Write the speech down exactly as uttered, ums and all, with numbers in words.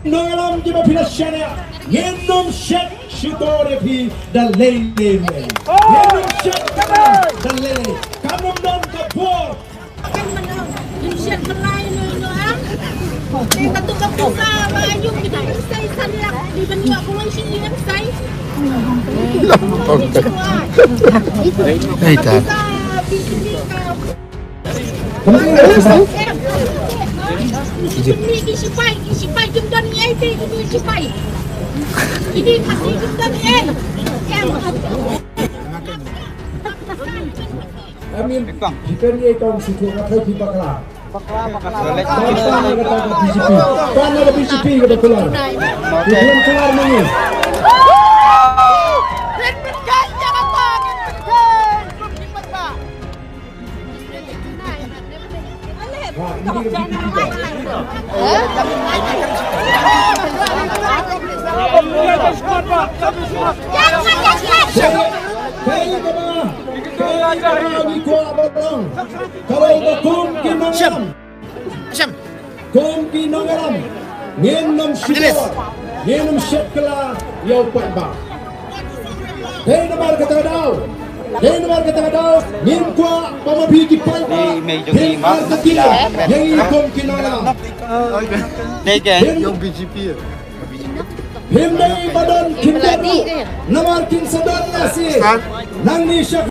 nongïalam kiba phi la shaniah, ngin ym shet shukor ïa phi da lei lei ruh. Ngin ym shet da lei lei. Kan ym don ka bor. Kan man ym shet bynlai no no ah. Te katu ka pisa ba ayu kita isai san lak di ban ïoh kumne shi ïa isai. Hei ta. Pisa bi sini ka. Ki sipai, ki sipai kim don ei te ki sipai. Ki dei Khasi kim don ei. Em. Amin. Ki kan ei tong si tu ka thai pi bakla. Bakla, bakla. Pan na B J P. Pan na B J P ka bakla. Ki kan keluar mani. Shem. Shem. Kum ki nongïalam, ngin nym shukor, ngin nym shet kylla ïa u paidbah. Dei namar kata ka daw, dei namar kata ka daw, ngin kwah ba ma phi ki paidbah, ngin artatien ïa ngi kum ki nongïalam. Dei ke? Ngin Ngin dei ba don khyndiat ruh, namar kin sa don lashai. Nangne sha